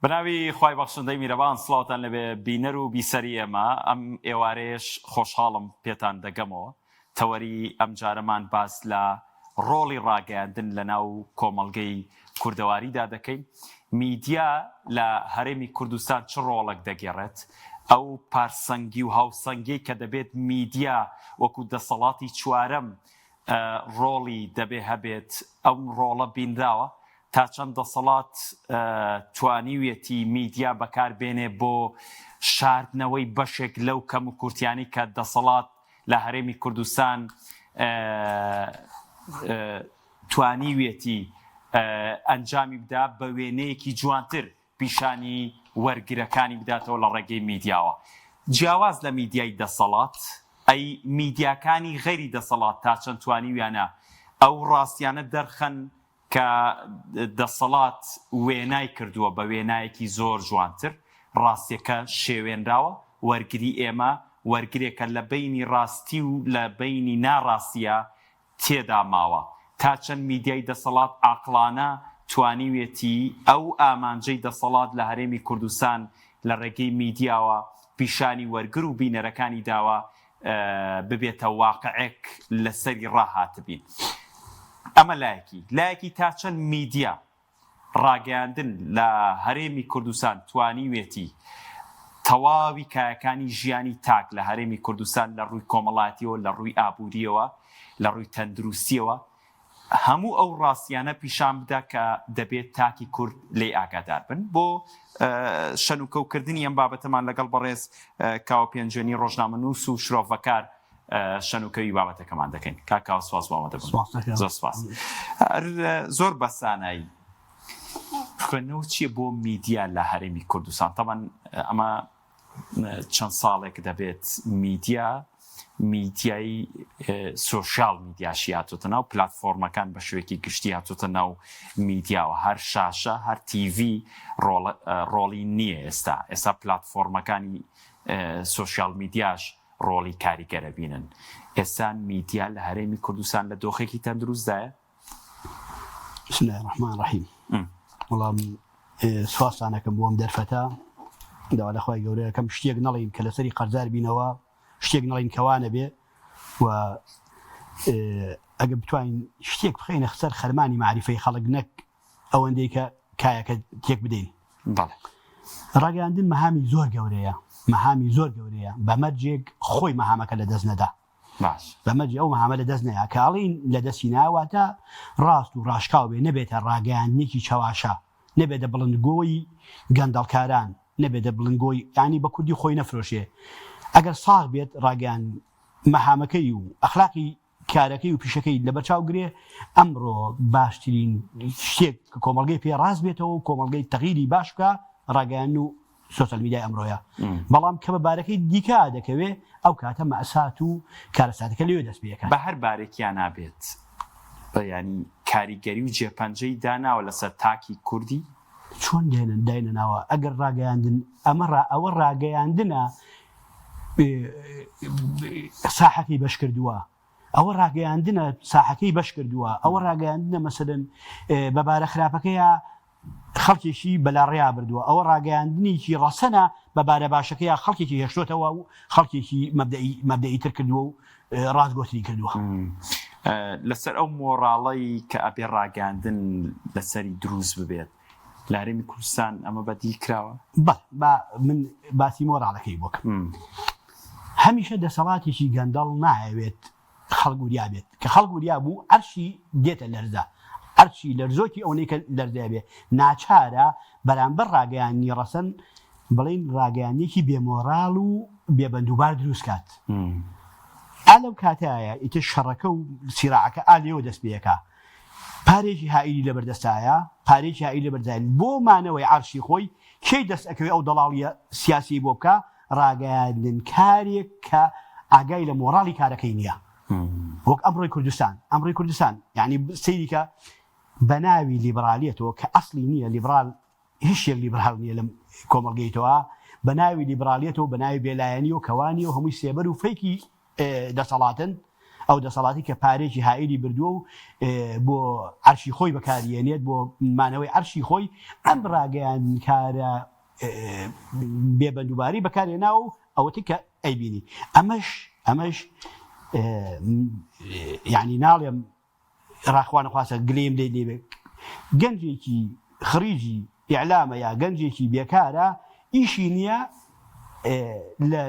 بەناوی خوای بەخشندەی میرەبان سڵاوتان لەبێ بینەر و بیسەری ئێمە ئەم ئێوارەیەش خۆشحاڵم پێتان دەگەمەوە تەوەری ئەمجارەمان باس لە ڕۆڵی ڕاگەیاندن لە ناو کۆمەڵگەی کوردەواریدا دەکەین میدیا لە هەرێمی کوردستان چ ڕۆڵێک دەگێڕێت ئەو پارسەنگی و هاوسەنگیەی کە دەبێت میدیا وەکو دەسەڵاتی چوارەم ڕۆڵی دەبێ هەبێت، ئەم ڕۆڵە بینراوە؟ تا چەند دەسەڵات توانیویەتی میدیا بەکار بێنێ بۆ شاردنەوەی بەشێک لەو کەموکورتیانەی کە دەسەڵات لە هەرێمی کوردستان توانیویەتی ئەنجامی بدا بە وێنەیەکی جوانتر پیشانی وەرگرەکانی بداتەوە لە ڕێگەی میدیاوە. جیاواز لە میدیای دەسەڵات، ئەی میدیاکانی غەیری دەسەڵات تا چەند توانیویانە ئەو ڕاستیانە دەرخەن کە دەسەڵات وێنای کردووە بە وێنایەکی زۆر جوانتر؟ ڕاستیەکە شێوێنراوە، وەرگری ئێمە وەرگرێکە لە بەینی ڕاستی و لە بەینی ناڕاستییا تێدا ماوە؟ تا چەند میدیای دەسەڵات عاقڵانە توانیوێتی ئەو ئامانجەی دەسەڵات لە هەرێمی کوردستان لە ڕێگەی میدیاوە پیشانی وەرگر و بینەرەکانی داوە ببێتە واقعێک لەسەری ڕاهاتبین؟ ئەمە لایەکی. لایەکی تا چەند میدیا ڕاگەیاندن لە هەرێمی کوردستان توانیوێتی تەواوی کایەکانی ژیانی تاک لە هەرێمی کوردستان لە ڕووی کۆمەڵایەتیەوە، لە ڕووی ئابووریەوە، لە ڕووی تەندروستیەوە هەموو ئەو ڕاستیانە پیشان بدا کە دەبێت تاکی کورد لێی ئاگادار بن. بۆ شەنوکەوکردنی ئەم بابەتەمان لەگەڵ بەڕێز کاوە پێنجوێنی ڕۆژنامەنووس و شرۆڤەکار شەنوکەوی بابەتەکەمان دەکەین. کاک کاوە سپاس بۆ ئامادەبوون. زۆر سپاس. زۆر بە سانایی خوێندنەوە چییە بۆ میدیا لە هەرێمی کوردستان؟ تەبعەن ئەمە چەند ساڵێک دەبێت میدیا میدیای سۆشیال میدیاشی هاتۆتە ناو پلتفۆرمەکان بە شوێکی گشتی هاتۆتە ناو میدیاوە هەر شاشە هەر تیڤی ڕۆڵی نییە ئێستا ئێستا پلتفۆرمەکانی سۆشیال میدیاش ڕۆڵی کاریگەر ئەبینن. ئێستا میدیا لە هەرێمی کوردستان لە دۆخێکی تەندروستدایە؟ بسم الله الرحمن الرحیم وەڵام سوپاستان ئەکەم بۆ ئەم دەرفەتە داوا لە خوای گەورە ئەکەم شتێک نەڵێین کە لەسەری قەرزار بینەوە شتێک نەڵێین کە وا نەبێ و ئەگە بتوانین شتێک بخەینە سەر خەرمانی مەعریفەی خەڵک نەک ئەوەندەی کە کایەکە تێک بدەین. بەڵێ. ڕاگەیاندن مەهامی زۆر گەورەیە، مەهامی زۆر گەورەیە، بە مەرجێک خۆی مەهامەکە لە دەست نەدا. باش. بە مەرجێ ئەو مەهامە لە دەست نەیا. کە ئەڵێین لە دەستی نا واتە ڕاست و ڕاشکاو بێ، نەبێتە ڕاگەیاندنێکی چەواشە، نەبێتە بڵندگۆی گەندەڵکاران، نەبێتە بڵندگۆی یانی بە کوردی خۆی نەفرۆشێ. ئەگەر ساغ بێت ڕاگەیاند مەهامەکەی و ئەخلاقی کارەکەی و پیشەکەی لەبەرچاو گرێ، ئەمڕۆ باشترین شتێک کە کۆمەڵگەی پێ ڕاست بێتەوە و کۆمەڵگەی تەغیری باش بکا ڕاگەیاندن و سۆشیال میدیای ئەمڕۆیە، بەڵام کە بە بارەکەی دیکە دەکەوێ ئەو کاتە مەئسات و کارەساتەکە لەوێ دەست پێ ئەکات. بە هەر بارێکیا نابێت یانی کاریگەری و جێپەنجەی داناوە لەسەر تاکی کوردی؟ چۆن دێنن داینەناوە ئەگەر ڕاگەیاندن ئەمە ڕا ئەوە ڕاگەیاندنە ساحەکەی بەش کردووە ئەوە ڕاگەیاندنە ساحەکەی بەش کردووە ئەوە ڕاگەیاندنە مەسەلەن بە بارە خراپەکەیە خەڵکێکی بەلاڕێیا بردووە ئەوە ڕاگەیاندنێکی ڕەسەنە بە بارە باشەکەیە خەڵکێکی هێشتۆتەوە و خەڵکێکی مەبدەئی تر کردووە و ڕاستگۆتری کردووە. لەسەر ئەو مۆڕاڵەی کە ئەبێ ڕاگەیاندن لەسەری دروست ببێت لە هەرێمی کوردستان ئەمە بەدی کراوە؟ بەڵێ با من باسی مۆڕاڵەکەی بۆ کەم. هەمیشە دەسەڵاتێکی گەندەڵ نایەوێت خەڵک وریا بێت، کە خەڵک وریا بوو عەرشی دێتە لەرزە، عەرشی لەرزۆکی ئەونەی کە لەرزەیە بێ ناچارە بەرامبەر ڕاگەیاندنی ڕەسەن بڵێین ڕاگەیاندنێکی بێ مۆراڵ و بێ بەندوبار دروست کات. ئا لەو کاتەیە ئیتر شەڕەکە و سیراعەکە ئا لێوە دەست پێ ئەکا. پارەیەکی هائیلی لەبەردەستایە، پارەیەکی هائیلی لەبەردەستایە بۆ مانەوەی عەرشی خۆی، کێی دەست ئەکەوێ ئەو دەڵاڵییە سیاسیەی بۆ بکا؟ ڕاگەیاندن کارێک کە ئاگای لە مۆڕاڵی کارەکەی نییە. وەک ئەمڕۆی کوردستان، ئەمڕۆی کوردستان یانی سەیری کە بە ناوی لیبرالیەتەوە کە ئەسڵی نییە، لیبرال هیچ شتێک لیبرال نییە لەم کۆمەڵگەیتەوە، بە ناوی لیبرالیەتەوە، بە ناوی بێلایەنیەوە کە وا نییە و هەمووی سێبەر و فەیکی دەسەڵاتن. ئەو دەسەڵاتی کە پارێکی هائیلی بردووە و بۆ عەرشی خۆی بەکاریێنێت بۆ مانەوەی عەرشی خۆی ئەم ڕاگەیاندنکارە بێ بەندوباری بەکارهێنا و ئەوەتی کە ئەیبینی ئەمەش ئەمەش یعنی ناڵێم ڕاخوانەخواستە گلیم لێ لێ گەنجێکی خڕیجی ئیعلامە یا گەنجێکی بێکارە ئیشی نییە لە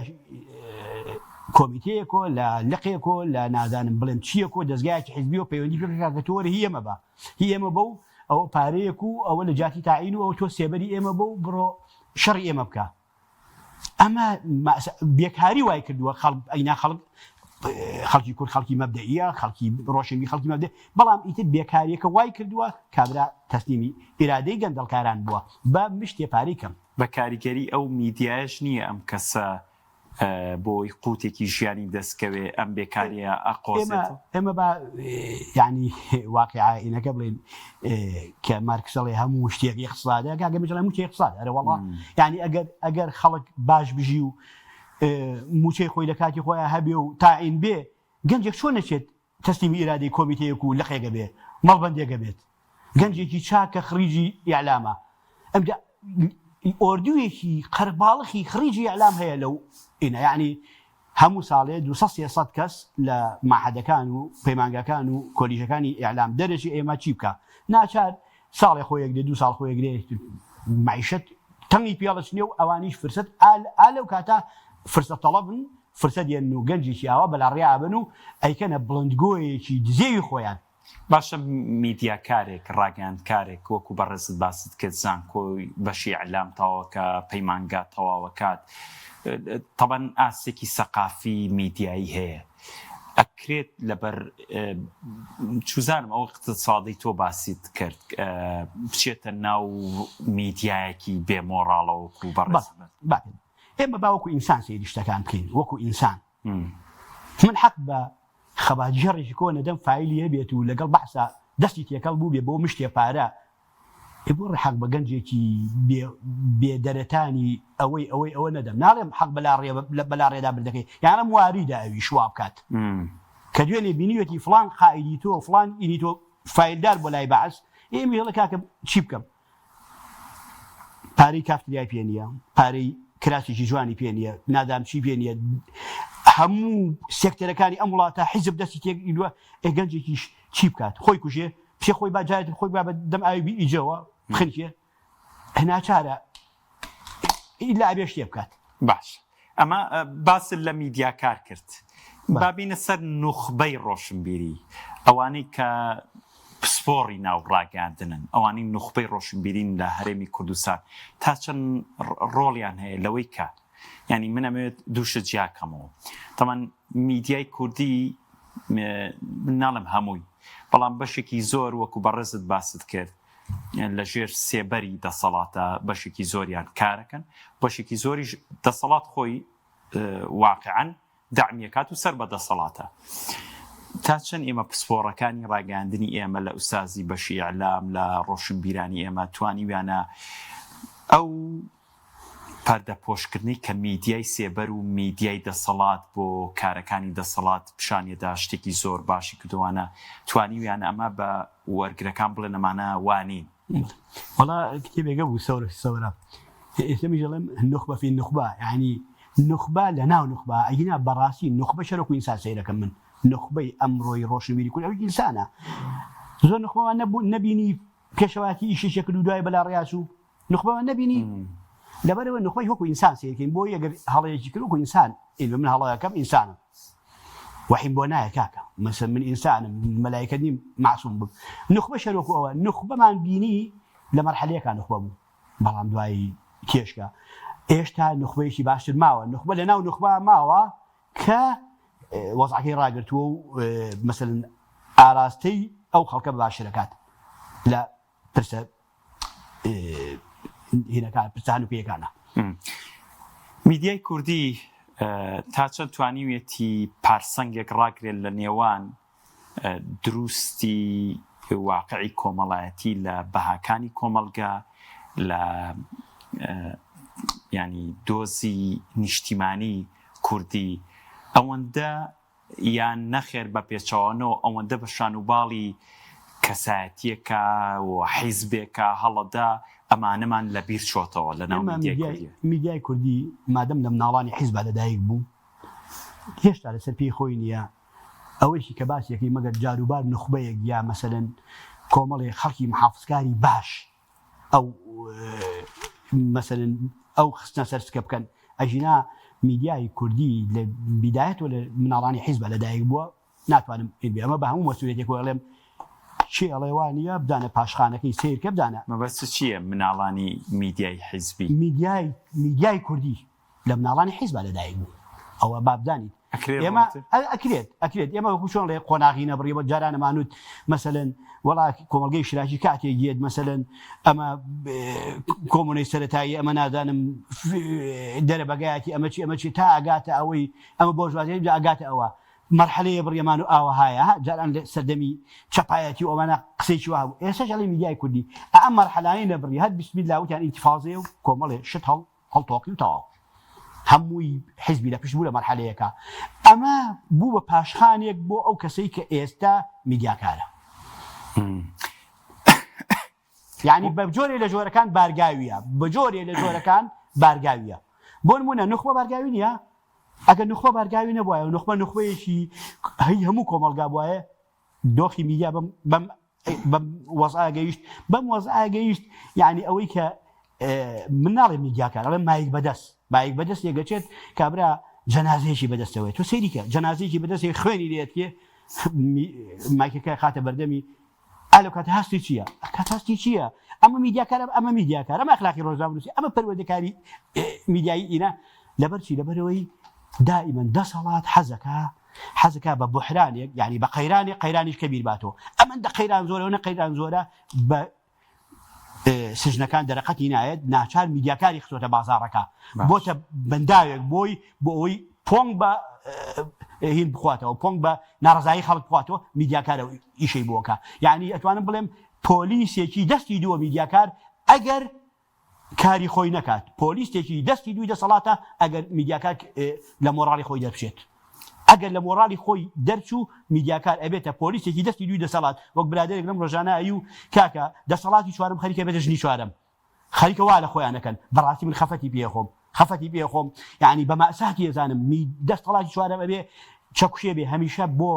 کۆمیتەیەکۆ لە لقێکۆ لە نازانم بڵێم چیەکۆ دەزگایەکی حزبی و پەیوەندی پێ کاکە تۆ وەرە هی ئێمە بە هی ئێمە بە و ئەوە پارەیەک و ئەوە لە جاتی تاعین و ئەوە تۆ سێبەری ئێمە بە و بڕۆ شەڕی ئێمە بکە ئەمە بێکاری وای کردووە خەڵک ئەینا خەڵک خەڵکی کورد خەڵکی مەبدەئیە خەڵکی ڕۆشنبی خەڵکی مەبدە بەڵام ئیتر بێکاریەکە وای کردووە کابرا تەسلیمی ئیرادەی گەندەڵکاران بووە بە مشتێ پارەی کەم. بە کاریگەری ئەو میدیایەش نییە ئەم کەسە بۆی قوتێکی ژیانی دەست کەوێ ئەم بێکاریە ئەقۆزێتەوە. ئێمە با یانی واقیعینەکە بڵێین کە مارکس ئەڵێ هەموو شتێک ئیقتسادە کاکە میش ئەڵێ هەموو شتێک ئیقتسادە ئەرێ وەڵا یانی ئەگەر ئەگەر خەڵک باش بژی و مووچەی خۆی لە کاتی خۆیان هەبێ و تاعین بێ گەنجێک چۆن نەچێت تەسلیمی ئیرادەی کۆمیتەیەک و لقێک ئەبێ مەڵبەندێک ئەبێت گەنجێکی چاک کە خڕیجی ئیعلامە ئەمجا ئۆردوویەکی قەرباڵخی خڕیجی ئیعلام هەیە لەو ئینە یعنی هەموو ساڵێ 200 300 کەس لە ماحەدەکان و پەیمانگاکان و کۆلیژەکانی ئیعلام دەرەچی ئێمە چی بکە ناچار ساڵێ خۆیەک دێ دو ساڵ خۆیەک دێ معیشەت تەنگی پێڵەچنێ و ئەوانیش فرسەت ئا لەو کاتە فرسەت تەڵەبن فرسەت یەن و گەنجێکی ئاوا بەلاڕێ ئەبەن و ئەیکەنە بڵندگۆیەکی دزێوی خۆیان. باشە میدیاکارێک، ڕاگەیاندکارێک وەکو بەڕێزت باست کرد زانکۆی بەشی ئیعلام تەواوەکا، پەیمانگا تەواوەکات، تەبەن ئاستێکی سەقافی میدیایی هەیە، ئەکرێت لەبەر چوزانم ئەو اقتصادی تۆ باست کرد بچێتە ناو میدیایەکی بێ مۆڕاڵەوە وەکو بەڕێزت. ئێمە با وەکو ئینسان سەیری شتەکان بکەین وەکو ئینسان من حەق بە خەباتگێڕێکی کۆ نەدەم فایلی هەبێت و لەگەڵ بەعسا دەستی تێکەڵ بووبێ بۆ مشتێ پارە ئێ بۆ حەق بە گەنجێکی بێ بێ دەرەتانی ئەوەی ئەوەی ئەوە نەدەم ناڵێم حەق بەلا ڕێ بەلا ڕێدا بردەکەی یانم واریدە ئەویش وا بکات کە دوێنێ بینیوێتی فڵان قائیدی تۆ فڵان ئینی تۆ فایلدار بۆ لای بەعس ئێمی هێڵە کاکە چی بکەم پارەی کافتریای پێ نییە، پارەی کراسێکی جوانی پێ نییە، نازانم چی پێ نییە، هەموو سێکتەرەکانی ئەم وڵاتە حیزب دەستی تێکردووە، ئێ گەنجێکیش چی بکات؟ خۆی کوژێ، بچێ خۆی با جارێتر خۆی با بە دەم ئاوی ئیجەوە بخنکێ، ناچارە ئیلا ئەبێ شتێ بکات. باش ئەمە باست لە میدیاکار کرد با بینە سەر نوخبەی ڕۆشنبیری ئەوانەی کە پسپۆڕی ناو ڕاگەیاندنن ئەوانەی نوخبەی ڕۆشنبیرین لە هەرێمی کوردستان تا چەند ڕۆڵیان هەیە لەوەی کە ینی من ئەمەوێت دووشت جیاکەمەوە تەمان میدیای کوردی من ناڵم هەمووی بەڵام بەشێکی زۆر وەکو بەڕێزت باست کرد لە ژێر سێبەری دەسەڵاتە بەشێکی زۆریان کارەکەن بەشێکی زۆریش دەسەڵات خۆی واقعا دەعمیەکات و سەر بە دەسەڵاتە تا چەند ئێمە پسپۆڕەکانی ڕاگەاندنی ئێمە لە ئوسازی بەشی ئیعلام لە ڕۆشنبیرانی ئێمە توانیویانە ئەو پەردەپۆشکردنەی کە میدیای سێبەر و میدیای دەسەڵات بۆ کارەکانی دەسەڵات پیشانیەدا شتێکی زۆر باشی کردووانە توانیویانە ئەمە بە وەرگرەکان بڵێن ئەمانە وا نین. وەڵا کتێبێک هەبوو سەورە فی سەورە ئێستا میش دەڵێم نوخبە فی نوخبە یعنی نوخبە لە ناو نوخبە ئەگینا بەڕاستی نوخبە شەرەک و ئینسان سەیرەکەم من نوخبەی ئەمڕۆی ڕۆشنبیری کورد ئەویش ئینسانە زۆر نوخبەمان نەبوو نەبینی پێشەواتی ئیشێکی کرد و دوای بەلا ڕیا چوو نوخبەمان نەبینی لەبەرەوە نوخبەی وەکو ئینسان سەیرکەین بۆ ئەگەر هەڵەیەکی کرد وەکو ئینسان ئیل من هەڵەکەم ئینسانم وەحیم بۆ نایە کاکە مەسە من ئینسانم مەلایکە نیم معسوم بم نوخبە شەرۆکو ئەوە نوخبەمان بینی لە مەرحەلەیەکا نوخبە بوو بەڵام دوایی کێشکە ئێشتا نوخبەیەکی باشتر ماوە نوخبە لە ناو نوخبە ماوە کە وەزعەکەی ڕاگرتووە و مەسەلەن ئاراستەی ئەو خەڵکە باشترەکات لە پرسە هینەکان پرسە هەنووکەیەکانە. میدیای کوردی تا چەند توانیویەتی پارسەنگێک ڕاگرێت لە نێوان دروستی واقعی کۆمەڵایەتی لە بەهاکانی کۆمەڵگە لە ینی دۆزی نیشتیمانی کوردی ئەوەندە. یان نەخێر بە پێچەوانەوە ئەوەندە بە شان و باڵی کەسایەتیەکە و حیزبێکە هەڵەدا ئەمانەمان لە بیر چۆتەوە لە ناو میدیای کوردی؟ میدیای کوردی مادەم لە مناڵانی حیزبا لەدایک بوو هێشتا لەسەر پێی خۆی نییە، ئەوەیشی کە باسی ئەکەی مەگەر جاروبار نوخبەیەک یا مەسەلەن کۆمەڵێ خەڵکی محافزکاری باش ئەو مەسەلەن ئەو خستنە سەر سکە بکەن ئەژینا میدیای کوردی لە بیدایەتەوە لە مناڵانی حیزبە لەدایک بووە ناتوانم بێ ئەمە بە هەموو مەسئولیەتێک ئەڵێم کێ ئەڵێ وا نییە بدانە پاشخانەکەی سەیرکە بدانە. مەبەستت چییە مناڵانی میدیای حیزبی؟ میدیای میدیای کوردی لە مناڵانی حیزبا لەدایک بوو ئەوە با بزانیت ئێمە ئەکرێت ئەکرێت ئێمە وەکو چۆن ڵێ قۆناغی نەبڕیەوە جارانەمانوت مەسەلەن وەڵا کۆمەڵگەی شراکی کاتێک یەت مەسەلەن ئەمە کۆمۆنەی سەتایی ئەمە نازانم دەرەبەگایەتی ئەمە چی ئەمە چی تا ئەگاتە ئەوەی ئەمە بۆژوازی ئەگاتە ئەوە مەرحەلەیە بڕیەمان و ئاوەهایە ها جاران لە سەردەمی چەپایەتی و ئەوانە قسەیەکی وا هەبوو ئێستاش ئەڵێ میدیای کوردی ئەم مەرحەلانەی نەبڕی هەر بیسمیلا وتیان ئینتیفازەیە و کۆمەڵێ شت هەڵ هەڵتۆقی و تەواو هەمووی حیزبی لە پشت بوو لە مەرحەلەیەکە ئەمە بوو بە پاشخانێک بۆ ئەو کەسەی کە ئێستا میدیاکارە یعنی بە جۆرێ لە جۆرەکان بارگاویە بە جۆرێ لە جۆرەکان بارگاویە بۆ نمونە نوخبە بارگاوی نییە ئەگەر نوخبە بارگاوی نەبوایە و نوخبە نوخبەیەکی هەی هەموو کۆمەڵگا بوایە دۆخی میدیا بەم بەم بەم وەزعە گەیشت بەم وەزعە گەیشت یعنی ئەوەی کە من ناڵێ میدیاکار ئەڵێ مایک بەدەست مایک بەدەست یەگەچێت کابرا جەنازەیەکی بەدەستەوەی تۆ سەیریکە جەنازەیەکی بەدەستی خوێنی لێتکێ مایکەکە خاتە بەردەمی ئا لەو کاتە هەستی چییە؟ کات هەستی چییە؟ ئەمە میدیاکارە ئەمە میدیاکار ئەمە ئەخلاقی ڕۆژنامەنووسی ئەمە پەروەردەکاری میدیایی ئینە لەبەر چی لەبەرەوەی دائیمەن دەسەڵات حەزەکە حەزەکە بە بحرانێک یعنی بە قەیرانێک قەیرانیش کە بیرباتەوە ئەمەندە قەیران زۆرەوە نە قەیران زۆرە بە سجنەکان دەرەقەتی نایەت ناچار میدیاکاری خستۆتە بازاڕەکە بۆتە بەنداوێک بۆی بۆ ئەوەی پۆنگ بە هین بخواتەوە پۆنگ بە ناڕزایی خەڵک بخواتەوە میدیاکارە ئیشەی بۆکە یعنی ئەتوانم بڵێم پۆلیسێکی دەستی دووە میدیاکار ئەگەر کاری خۆی نەکات پۆلیستێکی دەستی دووی دەسەڵاتە ئەگەر میدیاکار لە مۆراڵی خۆی دەربچێت. ئەگەر لە مۆڕالی خۆی دەرچوو میدیاکار ئەبێتە پۆلیسێکی دەستی دووی دەسەڵات وەک برادەرێک لەم ڕۆژانە ئەیوو کاکە دەسەڵاتی چوارەم خەریکە بێتە ژنی چوارەم خەریکە وا لە خۆیان ئەکەن بەڕاستی من خەفەتی پێ خۆم خەفەتی پێ خۆم یعنی بە مەئساتی ئەزانم می دەستەڵاتی چوارەم ئەبێ چەکوشێ بێ هەمیشە بۆ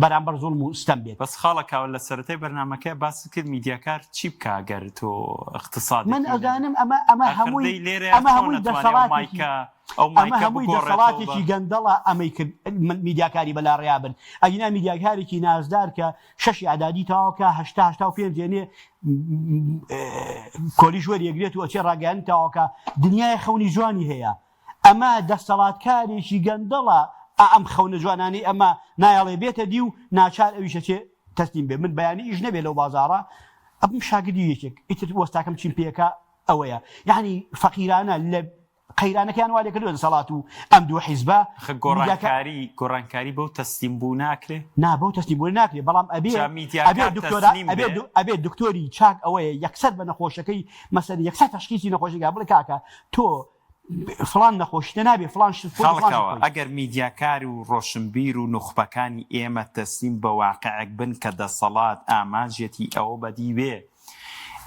بەرامبەر زوڵم و ستەم بێت. بەس خاڵە کاوە لە سەرەتای بەرنامەکە باست کرد میدیاکار چی بکا گەر تۆ اقتصادێکی من ئەزانم ئەمە ئەمە هەمووی ئەمە هەمووی دەسەڵاتێکی ئەمە هەمووی دەسەڵاتێکی گەندەڵە ئەمەی کرد میدیاکاری بەلاڕێیا برد ئەگینا میدیاکارێکی نازدار کە شەشی ئەعدادی تەواو کە هەشتا 85 دێنێ کۆلیژ وەریەگرێت و ئەچێ ڕاگەیاندن تەواو کە دنیای خەونی جوانی هەیە ئەمە دەستەڵاتکارێکی گەندەڵە ئا ئەم خەونە جوانانەی ئەمە نایەڵێ بێتە دی و ناچار ئەویش ئەچێ تەسلیم بێ من بەیانی ئیش نەبێ لەو بازاڕە ئەبم شاگردی یەکێک ئیتر وەستاکەم چیم پێکا ئەوەیە یەعنی فەقیرانە لە قەیرانەکەیان وا لێکردوە دەسەڵات و ئەم دوو حیزبە خە گۆڕانکاری گۆڕانکاری بەو تەسلیم بوو ناکرێ؟ نا بەو تەسلیم بوونە ناکرێ بەڵام ئەبێ جا ئەبێ میدیاکار دکتۆرا تەسلیم ئەبێ بێ؟ ئەبێ دکتۆری چاک ئەوەیە یەکسەر بە نەخۆشەکەی مەسەلەن یەکسەر تەشخیسی نەخۆشی کا بڵێ کاکە تۆ فڵان نەخۆشیتە نابێ فڵان شت بخۆیت و فڵان شت خەڵکەوە بخۆیت. ئەگەر میدیاکار و ڕۆشنبیر و نوخبەکانی ئێمە تەسلیم بە واقعێک بن کە دەسەڵات ئامانجیەتی ئەوە بەدی بێ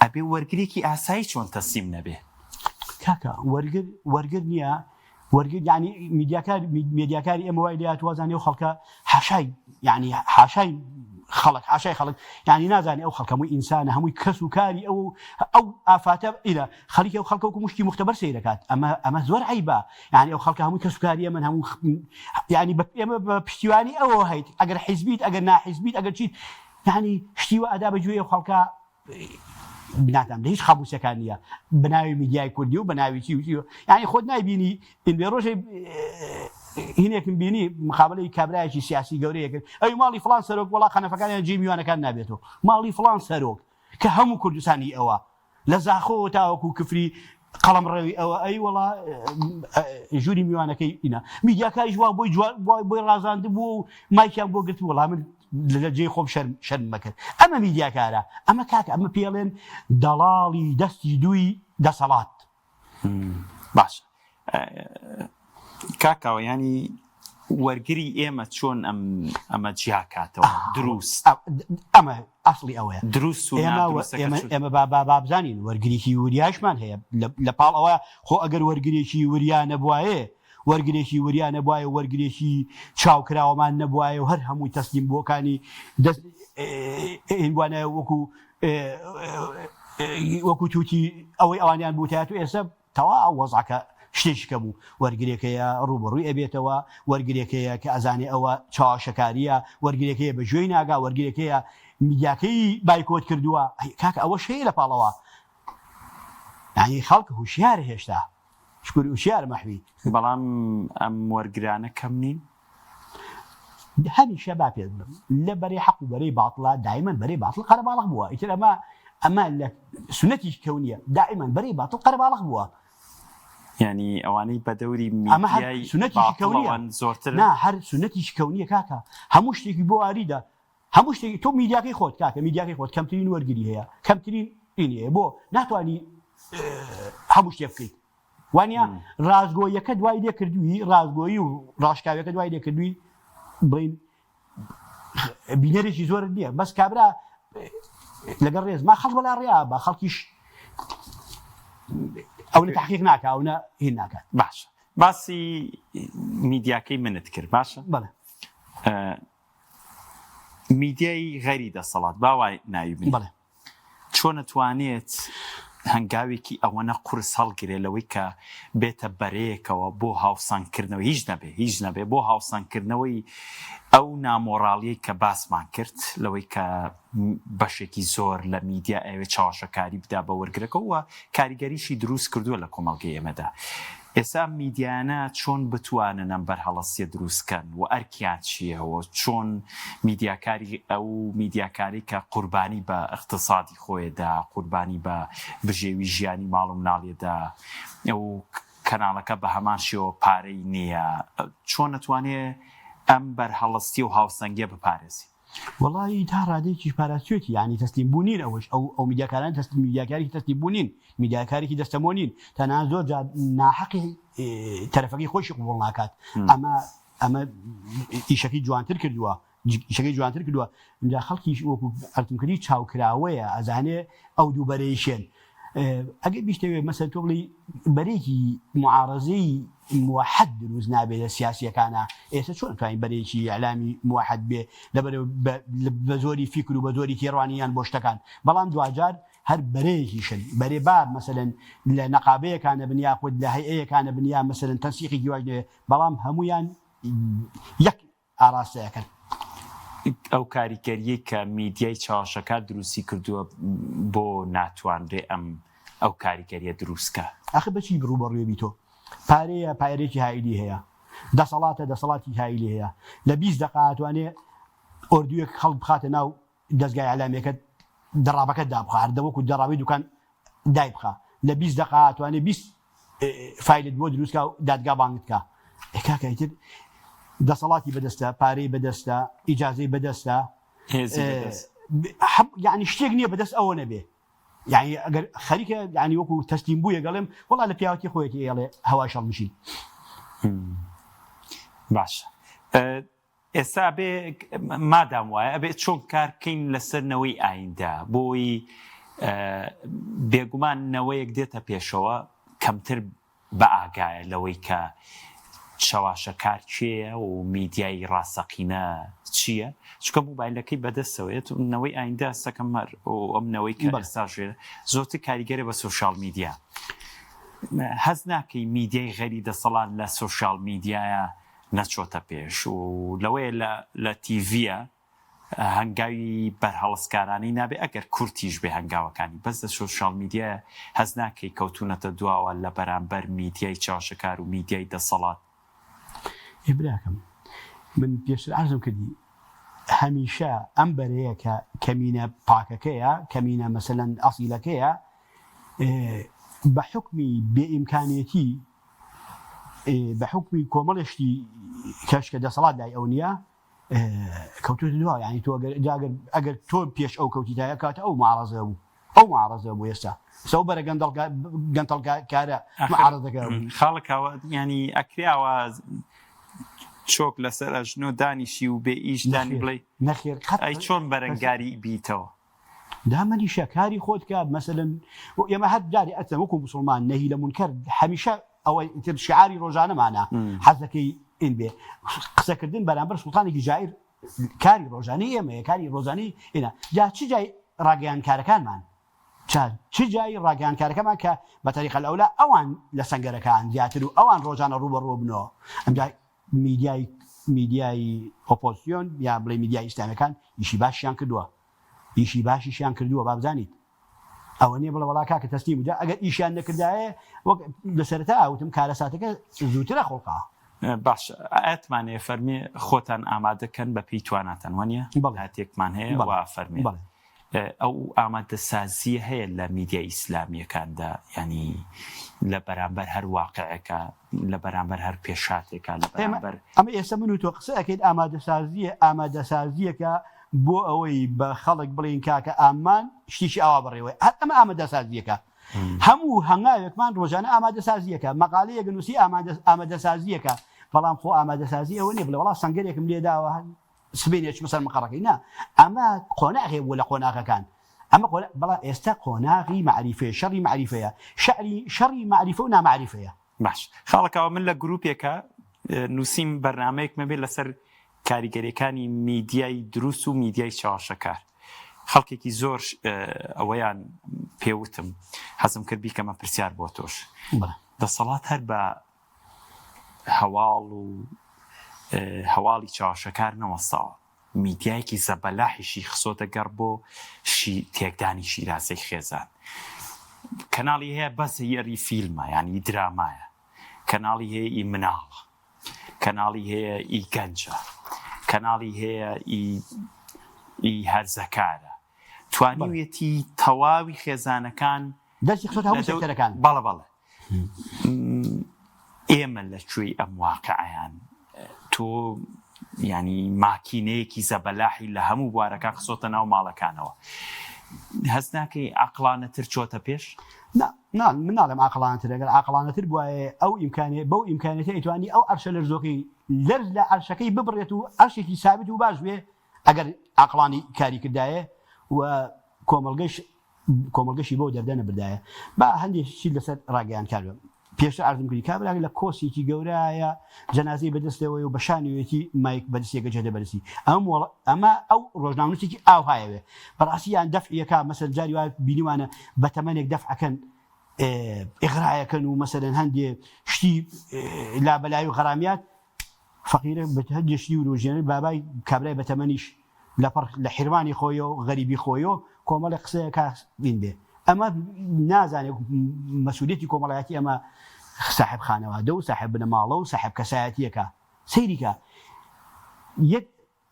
ئەبێ وەرگرێکی ئاسایی چۆن تەسلیم نەبێ؟ کاکە وەرگر وەرگر نییە وەرگر یعنی میدیاکار میدیاکاری ئێمە وای لێهات وازانێ ئەو خەڵکە حاشای یعنی حاشای خەڵک حاشای خەڵک یعنی نازانێ ئەو خەڵکە هەمووی ئینسانە هەمووی کەس و کاری ئەو ئەو ئافاتە ئیرە خەڵکی ئەو خەڵکە وەکو مشتی مختبەر سەیرەکات ئەمە ئەمە زۆر عیبە یعنی ئەو خەڵکە هەمووی کەس و کاری ئێمەن هەموو یعنی بە ئێمە بە پشتیوانی ئەوە هەیت ئەگەر حیزبیت ئەگەر ناحیزبیت ئەگەر چیت یعنی شتی وا ئەدا بە گوێی ئەو خەڵکە ناتام لە هیچ قاموسەکان نییە بەناوی میدیای کوردی و بەناوی چی و چی یعنی خۆت نایبینی این بێ ڕۆژێ هینێکم بینی مقابلەی کابرایەکی سیاسی گەورەیە کرد ئەی ماڵی فلان سەرۆک وڵا قەنەفەکانیان جێ میوانەکان نابێتەوە ماڵی فلان سەرۆک کە هەموو کوردستانی ئەوە لە زاخۆوە تاوەکو کفری قەڵەم ڕەوی ئەوە ئەی وەڵا ژووری میوانەکەی ئینا میدیاکاریش وا بۆی بۆی ڕازاند بوو و مایکیان بۆ گرت وەڵا من لە جێی خۆم شەرم شەرم مەکرد ئەمە میدیاکارە ئەمە کاکە ئەمە پێڵێن دەڵاڵی دەستی دووی دەسەڵات باش کاکاوە ینی. وەرگری ئێمە چۆن ئەم ئەمە جیاکاتەوە دروست ئەمە ئەسڵی ئەوەیە دروست و ئێمە با با بابزانین وەرگریکی وریاشمان هەیە لە پاڵ ئەوە خۆ ئەگەر وەرگرێکی وریا نەبوایە وەرگرێکی وریا نەبوایە وەرگرێکی چاوکراوەمان نەبوایە و هەر هەمووی تەسلیم بووەکانی دەست هینبوانە وەکو وەکو توتی ئەوەی ئەوانیان بوتایەت و ئێستا تەواو وەزعەکە شتێکی کە بوو وەرگرێکەیە ڕووبەڕووی ئەبێتەوە وەرگرێکەیە کە ئەزانێ ئەوە چاوەشەکاریە وەرگرێکەیە بە گوێی ناگا وەرگرێکەیە میدیاکەی بایکۆت کردووە کاکە ئەوەش هەیە لە پاڵەوە یعنی خەڵک هوشیارە هێشتا شکر هوشیارە مەحوی. بەڵام ئەم وەرگرانە کەم نین؟ هەمیشە با پێت بڵێم لە بەرەی حەق و بەرەی باتڵا دایمەن بەرەی باتڵ قەرەباڵغ بووە ئیتر ئەمە ئەمە لە سونەتی کەونیە دائیمەن بەرەی باتڵ قەرەباڵغ بووە. یانی ئەوانەی بە دەوری ئەمە هەر میدیای سونەتیشی کەونیە باتڵەوەن زۆرترن؟ نا هەر سونەتیشی کەونیە کاکە هەموو شتێکی بۆ واریدە هەموو شتێکی تۆ میدیاکەی خۆت کاکە میدیاکەی خۆت کەمترین وەرگری هەیە کەمترین ئینی هەیە بۆ ناتوانی هەموو شتێ بکەیت وانە ڕاستگۆیەکە دوای لێ کردووی ڕاستگۆیی و ڕاشکاویەکە دوای لێ کردووی بڵین بینەرێکی زۆرت نییە بەس کابرا لەگەڵ ڕێز ما خەڵ بەلا ڕێیا بە خەڵکیش ئەو لە تحقیق ناکە ئەو نە هین ناکات باشە باسی میدیاکەی منت کرد باشە بەڵێ میدیای غەری دەسەڵات با وای ناوی بنێین بەڵێ. چۆن ئەتوانێت هەنگاوێکی ئەوەنە قورس هەڵگرێ لەوەی کە بێتە بەرەیەکەوە بۆ هاوسەنگکردنەوەی هیچ نەبێ هیچ نەبێ بۆ هاوسەنگکردنەوەی ئەو نامۆڕاڵیەی کە باسمان کرد لەوەی کە بەشێکی زۆر لە میدیا ئەیەوێ چەواشەکاری بدا بە وەرگرەکە و کاریگەریشی دروست کردووە لە کۆمەڵگەی ئێمەدا. ئێستا ئەم میدیایانە چۆن بتوانن ئەم بەرهەڵستیە دروست کەن و ئەرکیان چیە و چۆن میدیاکاری ئەو میدیاکارەی کە قوربانی بە ئیقتسادی خۆێ دا قوربانی بە بژێوی ژیانی ماڵ و مناڵێ دا و کەناڵەکە بە هەمان شێوە پارەی نیە چۆن ئەتوانێ ئەم بەرهەڵستی و هاوسەنگیە بپارێزی؟ وەڵایی تا ڕادەیەکیش پاراستوێتی یانی تەسلیم بوو نین ئەوەش ئەو ئەو میدیاکاران تەسلیم میدیاکارێکی تەسلیم بوو نین میدیاکارێکی دەستەمۆ نین تەنانەت زۆر جار ناحەقی تەرەفەکەی خۆشی قبوڵ ناکات ئەمە ئەمە ئیشەکەی جوانتر کردووە ئیشەکەی جوانتر کردووە اینجا خەڵکیش وەکو عەرزم کردی چاوکراوەیە ئەزانێ ئەو دوو بەرەیشێن ئەگەر بیشتەوێ مەسەلەن تۆ بڵێی بەرەیەکی معارەزەی موحد دروست نابێ لە سیاسیەکانا ئێستا چۆن توانین بەرەیەکی ئیعلامی موحد بێ لەبەر بە زۆری فیکر و بە زۆری تێڕوانینیان بۆ شتەکان بەڵام دواجار هەر بەرەیەکیشن بەرێ با مەسەلەن لە نەقابەیەکانە بن یاخود لە هەیئەیەکانە بن یا مەسەلەن تەنسیقێکی واش نەبێ بەڵام هەموویان یەک ئاراستە ئەکەن. ئەو کاریگەریەی کە میدیای چەواشەکار دروستی کردووە بۆ ناتوانرێ ئەم ئەو کاریگەریە دروست کا؟ ئاخر بە چی ڕووبەڕووی بی تۆ؟ پارەیە پارەیەکی هایلی هەیە، دەسەڵاتە دەسەڵاتی هایلی هەیە، لە 20 دەقە ئەتوانێ ئۆردوویەک خەڵک بخاتە ناو دەزگای ئیعلامیەکەت دەڕابەکەت دابخا هەر وەکو دەڕابەی دوکان دایبخە لە 20 دەقە ئەتوانێ 20 فایلت بۆ دروست کا و دادگا بانگت کا ئێ کاکە ئیتر دەسەڵاتی بەدەستە پارەی بەدەستە ئیجازەی بەدەستە هێزی بەدەست یعنی شتێک نییە بەدەست ئەوە نەبێ یعنی ئەگەر خەریکە یعنی وەکو تەسلیم بوویە گەڵێم وەڵا لە پیاوەتی خۆیەتی ئێڵێ هەوای شەڵمشین باشە ئێستا ئەبێ مادام وایە ئەبێ چۆن کار بکەین لەسەر نەوەی ئایندە بۆی بێگومان نەوەیەک دێتە پێشەوە کەمتر بە ئاگایە لەوەی کە چەواشەکار کێیە و میدیای ڕاستەقینە چییە چونکە موبایلەکەی بەدەستەوەیەت و نەوەی ئایندە سەکەم هەر ئەم نەوەی کە ئێستا ژێر زۆرتر کاریگەرە بە سۆشیال میدیا هەست ناکەی میدیای غەری دەسەڵات لە سۆشیال میدیایە نەچۆتە پێش و لەوەیە لە لە تیڤیە هەنگاوی بەرهەڵستکارانەی نابێ ئەگەر کورتیش بێ هەنگاوەکانی بەس لە سۆشیال میدیایە هەست ناکەی کەوتونەتە دواوە لە بەرامبەر میدیای چەواشەکار و میدیای دەسەڵات. ئێ براکەم من پێشتر عەرزم کردی هەمیشە ئەم بەرەیە کە کەمینە پاکەکەیە کەمینە مەسەلەن ئەسیلەکەیە بە حوکمی بێ ئیمکانێتی بە حوکمی کۆمەڵێ شتی کەش کە دەسەڵات لای ئەو نییە کەوتوتە دوا یعنی تۆ ئەگەر ئەگەر تۆ پێش ئەو کەوتیتایە کاتە ئەو معارەزە بوو ئەو معارەزە بوو ئێستا سەو بەرە گەندەڵ گەندەڵکارە معارەزەکە خاڵکەوە ینی ئەکرێ ئاوا. چۆک لەسەر ئەژنۆ دانیشی و بێ ئیش دانی نەخێر بڵێی نەخێر قەت ئەی چۆن بەرەنگاری بیتەوە؟ دامەنیشە کاری خۆت کە مەسەلەن ئێمە هەر جارێ ئەچە وەکو موسڵمان نەهی لە مونکەر هەمیشە ئەوە ئیتر شعاری ڕۆژانەمانە حەزەکەی ئین بێ قسەکردن بەرامبەر سوڵتانێکی جائر کاری ڕۆژانەی ئێمەیە کاری ڕۆژانەی ئێنا جا چ جای ڕاگەیاندکارەکانمان جا چ جای ڕاگەیاندکارەکەمان کە بە تەریقە ئەولا ئەوان لە سەنگەرەکان زیاتر و ئەوان ڕۆژانە ڕووبەڕوو بنەوە ئەمجا میدیای میدیای ئۆپۆزسیۆن یا بڵێ میدیای ئیسلامیەکان ئیشی باشیان کردووە ئیشی باشیشیان کردووە با بزانیت ئەوە نییە بڵێ وەڵا کاکە تەسلیم بوو جا ئەگەر ئیشیان نەکردایە وەک لە سەرەتا وتم کارەساتەکە زووترە خوڵقا. باشە ئایەتمان هەیە فەرمێ خۆتان ئامادە کەن بە پێی تواناتان وانیە؟ بەڵێ. ئایەتێکمان هەیە بەڵێ وا فەرمێ. بەڵێ. ئەو ئامادەسازییە هەیە لە میدیا ئیسلامییەکاندا یانی لە بەرامبەر هەر واقعێکا لە بەرامبەر هەر پێشهاتێکا لە ئێمە بەرامبەر. ئەمە ئێستا من و تۆ قسە ئەکەین ئامادەسازییە ئامادەسازییەکە بۆ ئەوەی بە خەڵک بڵێین کاکە ئامان شتێکی ئاوا بەڕێوەیە هەر ئەمە ئامادەسازییەکە هەموو هەنگاوێکمان ڕۆژانە ئامادەسازییەکە مەقالەیەک نووسی ئامادە ئامادەسازییەکە بەڵام خۆ ئامادەسازی ئەوە نییە بڵێ وەڵا سەنگەرێکم لێداوە سبەینێ چمە سەر مقەڕەکەی نا ئەمە قۆناغێ بووە لە قۆناغەکان ئەمە قۆنا بەڵام ئێستا قۆناغی مەعریفەیە شەڕی مەعریفەیە شەعری شەڕی مەعریفە و نامەعریفەیە. باش خاڵە کاوە من لە گروپێکا نووسیم بەرنامەیەکم هەبێ لەسەر کاریگەریەکانی میدیای دروست و میدیای چەواشەکار خەڵکێکی زۆر ئەوەیان پێوتم حەزم کرد بیکەمە پرسیار بۆ تۆش دەسەڵات هەر بە هەواڵ و هەواڵی چەواشەکار نەوەستاوە، میدیایەکی زەبەلاحیشی خسۆتە گەڕ بۆ تێکدانی شیرازەی خێزان. کەناڵی هەیە بەس یەری فیلمە یان ئی درامایە، کەناڵی هەیە ئی مناڵە، کەناڵی هەیە ئی گەنجە، کەناڵی هەیە ئی ئی هەرزەکارە. توانیویەتی تەواوی خێزانەکان دەستی خستۆتە هەموو سێکتەرەکان. بەڵێ بەڵێ. ئێمە لە کوێی ئەم واقعیان تۆ ینی ماکینەیەکی زەبەلاحی لە هەموو بوارەکان خسۆتە ناو ماڵەکانەوە هەست ناکەی عقلانەتر چۆتە پێش؟ نا من ناڵێم عقلانەتر ئەگەر عقلانەتر بوایە ئەو ئیمکانێ بەو ئیمکانێتە ئەیتوانی ئەو عەرشە لەرزۆکەی لەرز لە عەرشەکەی ببڕێت و عەرشێکی سابت و باش بێ ئەگەر عقلانی کاری کردایە و کۆمەڵگەش کۆمەڵگەشی بەو دەردە نەبردایە. با هەندێ شت لەسەر ڕاگەیاندکار بێم. پێشتر عەرزم کردی کابرا لە کۆسێکی گەورایە جەنازەی بەدەستەوەیە و بە شانیوێتی مایک بەدەستێکە جێدە بەرسی ئەم وەڵ ئەمە ئەو ڕۆژنامەنووسێکی ئاوهایەوێ بەڕاستی یان دەفعیەکە مەسەل جاری وایە بینیوانە بە تەمەنێک دەفعەکەن ئیغرایەکەن و مەسەلەن هەندێ شتی لابەلای و غەرامیات فەقیرە بە هەندێ شتی وروژێنەر بابای کابرای بەتەمەنیش لەپڕ لە حیرمانی خۆیەوە غەریبی خۆیەوە کۆمەڵێک قسەیە کا بین بێ ئەمە نازانێ مەسولیەتی کۆمەڵایەتی ئەمە ساحب خانەوادە و ساحب بنەماڵە و ساحب کەسایەتیەکە سەیریکە یەک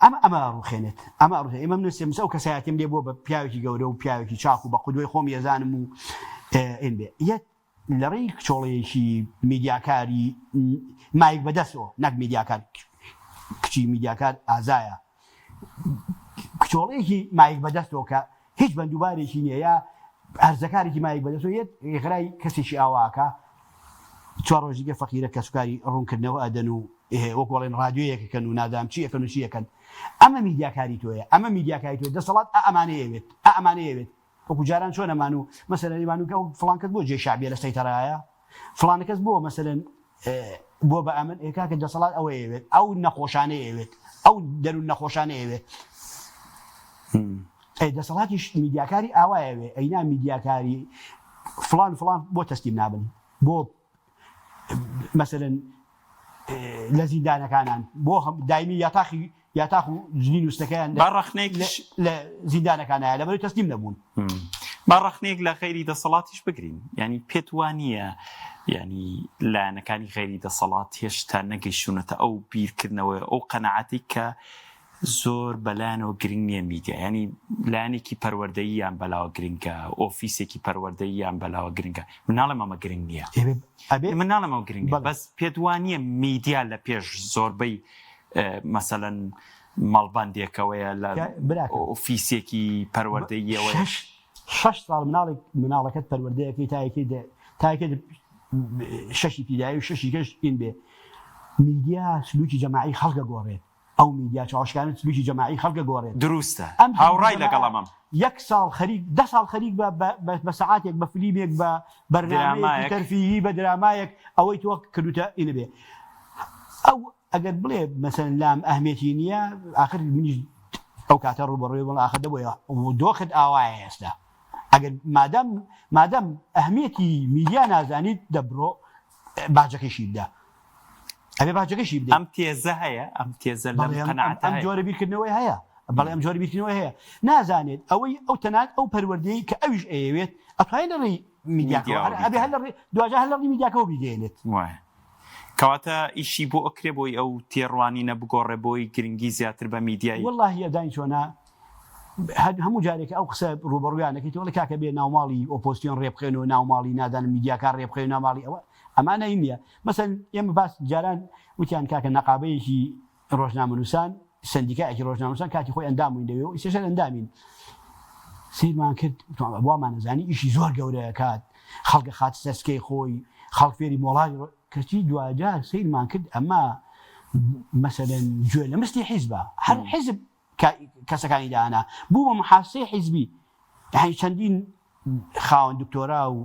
ئەمە ئەمە ڕوخێنێت ئەمە ڕوخێ ئێمە من سێ ئەو کەسایەتیم لێ بووە بە پیاوێکی گەورە و پیاوێکی چاک و بە قودوەی خۆم یەزانم و ئێن بێ یەک لە ڕێی کچۆڵەیەکی میدیاکاری مایک بەدەستەوە نەک میدیاکار کچی میدیاکار ئازایە کچۆڵەیەکی مایک بەدەستەوە کە هیچ بەندوبارێکی نییە یا هەرزەکارێکی مایک بەدەستەوە یەت ئیغرای کەسێکی ئاواکە چوار ڕۆژ دیکە فەقیرە کەسوکاری ڕوونکردنەوە ئەدەن و وەک وەڵێن ڕادیۆیەکەکەن و نازانم چی ئەکەن و چی ئەکەن ئەمە میدیاکاری تۆیە ئەمە میدیاکاری تۆیە دەسەڵات ئا ئەمانەیەوێت ئا ئەمانەیەوێت وەکو جاران چۆن ئەمان و مەسەلەن ئەمان و ئەو فڵان کەس بۆ جێی شەعبیە لە سەیتەرایە فڵانە کەس بۆ مەسەلەن بۆ بە ئەمن ئێ کاکە دەسەڵات ئەوە ئەیەوێت ئەو نەخۆشانەی ئەیەوێت ئەو دەروون نەخۆشانەی ئەیەوێت ئەی دەسەڵاتیش میدیاکاری ئاوایەوێ ئەینا میدیاکاری فڵان فڵان بۆ تەسلیم نابن بۆ مەسەلەن لە زیندانەکانان بۆ دایمی یاتاخی یاتاخ و جلی نووسەکەیان با ڕەخنەیەکیش لە زیندانەکانایە لەبەرەوەی تەسلیم نەبوون. با ڕەخنەیەک لە غەیری دەسەڵاتیش بگرین یانی پێت وا نییە یانی لایەنەکانی غەیری دەسەڵات هێشتا نەگەیشتوونەتە ئەو بیرکردنەوەی ئەو قەناعەتی کە زۆر بەلایانەوە گرنگ نییە میدیا یانی لایەنێکی پەروەردەییان بەلاوە گرنگە ئۆفیسێکی پەروەردەییان بەلاوە گرنگە من ناڵێم ئەمە گرنگ نییە من ناڵێم ئەوە گرنگ نییە بەس پێت وا نییە میدیا لە پێش زۆربەی مەسەلەن مەڵبەندێکەوەیە لە ئۆفیسێکی پەروەردەییەوە شەش ساڵ مناڵێک مناڵەکەت پەروەردەیەکەی تایەکەی تایەکەی شەشی پیدایی و شەشی کەش ئین بێ. میدیا سلوکی جەماعی خەڵک ئەگۆڕێت، ئەو میدیا چاوشکانە سلوکی جەماعی خەڵک ئەگۆڕێت. دروستە ئەم سلوکی هاوڕای جەماعە لەگەڵ ئەمەم. یەک ساڵ خەریک دە ساڵ خەریک بە بە بە سەعاتێک بە فلیمێک بە بەرنامەیەکی درامایەک. تەرفیهی بە درامایەک ئەوەی تۆ کردوتە ئینە بێ ئەو ئەگەر بڵێ مەسەلەن لام ئەهمیەتی نییە ئاخر منیش ئەو کاتە ڕووبەڕووی بڵێ ئاخر دەبۆیە دۆخت ئاوایە ئێستا ئەگەر مادام مادام ئەهمیەتی میدیا نازانیت دەبڕۆ باجەکەیشی بدە ئەبێ باجەکەشی بدەیت. ئەم تێزە هەیە ئەم تێزە لەم بەڵێ ئەم قەناعەتە ئەم هەیە. جۆرە بیرکردنەوەی هەیە بەڵێ ئەم جۆرە بیرکردنەوەی هەیە نازانێت ئەوەی ئەو تەنانەت ئەو پەروەردەیەی کە ئەویش ئەیەوێت ئەتوانێت لە ڕێی میدیاکەوە میدیاوە هەر ئەبێ بیکات. هەر لە ڕێ دواجار هەر لە ڕێی میدیاکەوە بیگەیەنێت. وایە. کەواتە ئیشی بۆ ئەکرێ بۆی ئەو تێڕوانینە بگۆڕێ بۆی گرنگی زیاتر بە میدیای. وەڵاهی ئەزانی چۆنە هەر هەموو جارێک ئەو قسە ڕووبەڕوویان دەکەیتەوە ئەڵێ کاکە بێ ناوماڵی ئۆپۆزسیۆن ڕێبخەین و ناوماڵی نازانم میدیاکان ڕێبخەین و ناوماڵی ئەوە ئەمانە هی نییە مەسەن ئێمە باس جاران وتیان کاکە نەقابەیەکی ڕۆژنامەنووسان سەندیکایەکی ڕۆژنامەنووسان کاتی خۆی ئەندام بووین لەوێ و ئیسەش هەر ئەندامین سەیرمان کرد وامانەزانی ئیشی زۆر گەورەیە کات خەڵکە خات سەرسکەی خۆی خەڵک فێری مۆڵالی کەچی دواجار سەیرمان کرد ئەمە مەسەلەن گوێ لە مستی حیزبە هەر حیزب کەسەکانی دانا بوو بە محاسەی حیزبی یعنی چەندین خاوەن دکتۆرا و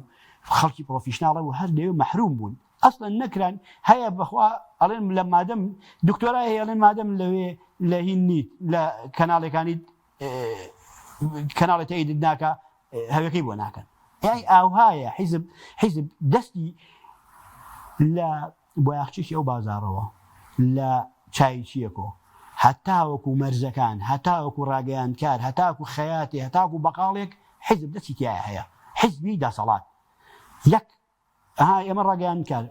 خەڵکی professional ە و هەر لەوێ مەحروم بوون ئەسڵەن نەکران هەیە بەخوا ئەڵێن لە مادەم دکتۆرا هەیە ئەڵێن مادەم لەوێ لە هین نیت لە کەناڵەکانی کەناڵی تەئیدت ناکا هەوێکەی بۆ ناکەن یای ئاوهایە حیزب حیزب دەستی لە بۆیاخچێکی ئەو بازاڕەوە لە چایچیەکۆ هەتاوەکو مەرزەکان هەتاوەکو ڕاگەیاندکار هەتاکو خەیاتێ هەتاکو بەقاڵێک حیزب دەستی تایە هەیە حیزبی دەسەڵات یەک ئەها ئێمە ڕاگەیاندکار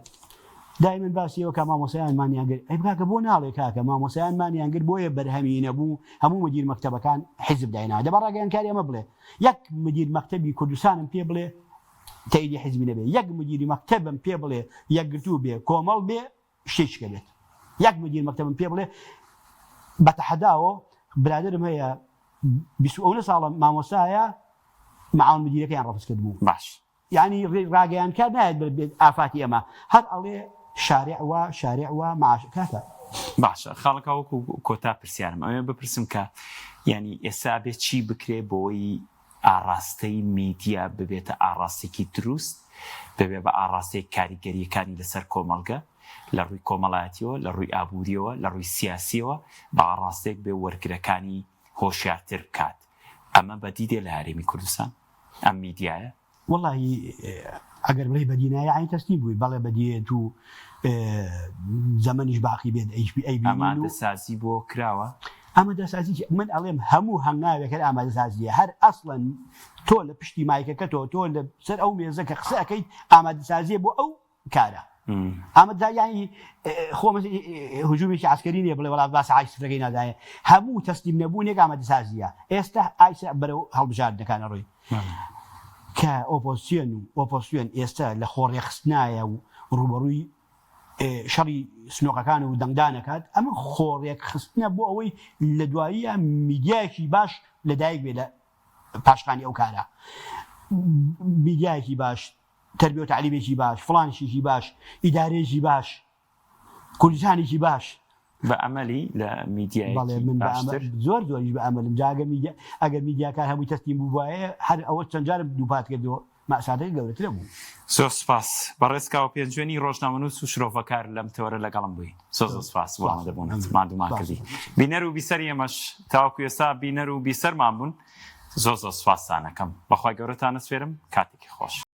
دایمەن باسی ئەوە کە مامۆسایان مانیان گرت ئەی کاکە بۆ ناڵێ کاکە مامۆسایان مانیان گرت بۆیە بەرهەمی نەبوو هەموو مدیر مەکتەبەکان حیزب داینا دەبا ڕاگەیاندکاری ئەمە بڵێ یەک مدیر مەکتەبی کوردستانم پێ بڵێ تەئیدی حیزبی نەبێ یەک مدیری مەکتەبم پێ بڵێ یەکگرتوو بێ کۆمەڵ بێ شتێکی کە بێت یەک مدیر مەکتەبم پێ بڵێ بە تەحەداوە برادرم هەیە بیست و ئەونە ساڵە مامۆستایە معاون مدیرەکەیان ڕەفز کردبوو باش یانی ڕاگەیاندکار نایەت بێت ئافاتی ئەمە هەر ئەڵێ شارع وا شارع وا معاش کاکە. باشە خاڵەکە وەکو کۆتا پرسیارم ئەوێ بپرسم کە یانی ئێستا ئەبێ چی بکرێ بۆی ئاڕاستەی میدیا ببێتە ئاڕاستێکی دروست ببێ بە ئاڕاستەیەک کاریگەریەکانی لەسەر کۆمەڵگە لە ڕووی کۆمەڵایەتیەوە لە ڕووی ئابووریەوە لە ڕووی سیاسیەوە بە ئاڕاستەیەک بێ وەرگرەکانی هۆشیارتر بکات ئەمە بەدی دێ لە هەرێمی کوردستان؟ ئەم میدیایە؟ وەڵاهی ئەگەر بڵێی بەدی نایە یەعنی تەسلیم بووی بەڵێ بەدیێت و زەمەنیش باقی بێت ئەیبینین و ئامادەسازی بۆ کراوە؟ ئامادەسازی چی؟ من ئەڵێم هەموو هەنگاوێک هەر ئامادەسازییە هەر ئەسڵەن تۆ لە پشتی مایکەکەتەوە تۆ لە سەر ئەو مێزە کە قسە ئەکەیت ئامادەسازییە بۆ ئەو کارە ئەمە دا یانی خۆ هجومێکی عسکەری نییە بڵێ وڵا باس عای سفرەکەی نادایە هەموو تەسلیم نەبوونێک ئامادەسازیە ئێستا ئایسە بەرەو هەڵبژاردنەکانە ڕۆی کە ئۆپۆزیسیۆن و ئۆپۆزیسیۆن ئێستا لە خۆڕێخستنایە و ڕوبەڕووی شەڕی سنۆقەکان و دەنگدانەکات ئەمە خۆڕێکخستنە بۆ ئەوەی لە دواییە میدیایەکی باش لەدایک بێ لە پاشخانی ئەو کارە میدیایەکی باش تەربیە و تەعلیمێکی باش، فڵان شتێکی باش، ئیدارەیەکی باش، کوردستانێکی باش. بە ئەمەلی لە میدیایەکی بەڵێ من بە ئەمە باشتر؟ زۆر زۆریش بە ئەمەلم. جا ئەگەر میدیا ئەگەر میدیاکان هەمووی تەسلیم بووبایە هەر ئەوە چەند جارم دووپات کردەوە مەئساتەکە گەورەترە بوو. زۆر سوپاس بەڕێز کاوە پێنجوێنی ڕۆژنامەنووس و شرۆڤەکار لەم تەوەرە لەگەڵم بووی. زۆر زۆر سوپاس بۆ سوپاس ئامادەبوونت مەمنون. ماندوومان سوپاس. کردی. بینەر و بیسەری ئێمەش تاوەکو ئێستا بینەر و بیسەرمان بوون. زۆر زۆر سوپاستان ئەکەم. بەخوای گەورەتان ئەسپێرم. کاتێکی خۆش.